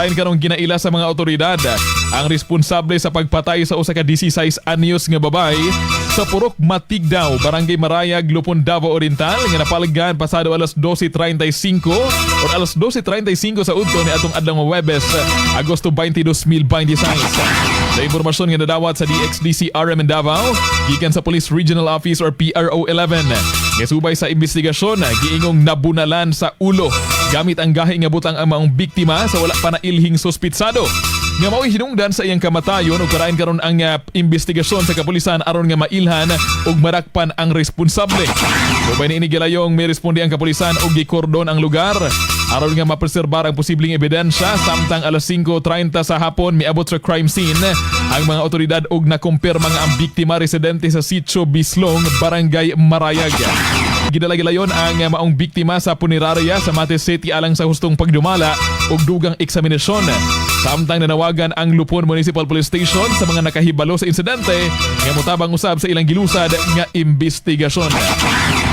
Karain karong ginaila sa mga otoridad ang responsable sa pagpatay sa usa ka 16 anyos nga babae sa Purok Matigdaw, Barangay Marayag, Lupon, Davao Oriental nga napalgan pasado alas 12:35 or alas 12:35 sa udto ni atong adlaw nga Webes, Agosto 20, 2026. Sa impormasyon nga nadawat sa DXDC RM in Davao, gikan sa Police Regional Office or PRO 11, nga subay sa investigasyon, giingong nabunalan sa ulo gamit ang gahi nga butang ang maong biktima sa wala pa nailhing suspitsado nga mao'y hinungdan sa iyang kamatayon, ug karain karon ang investigasyon sa kapulisan aron nga mailhan ug marakpan ang responsable. Subay niini, gilayong may responde ang kapulisan ug gikordon ang lugar aron nga mapreserbar ang posibleng ebidensya, samtang alas 5:30 sa hapon miabot sa crime scene ang mga otoridad ug nakumpirma nga ang biktima residente sa Sitio Bislong, Barangay Marayag. Gidala gilayon ang maong biktima sa punerarya sa Mati City alang sa hustong pagdumala ug dugang eksaminasyon. Samtang nanawagan ang Lupon Municipal Police Station sa mga nakahibalo sa insidente nga motabang usab sa ilang gilusad nga investigasyon.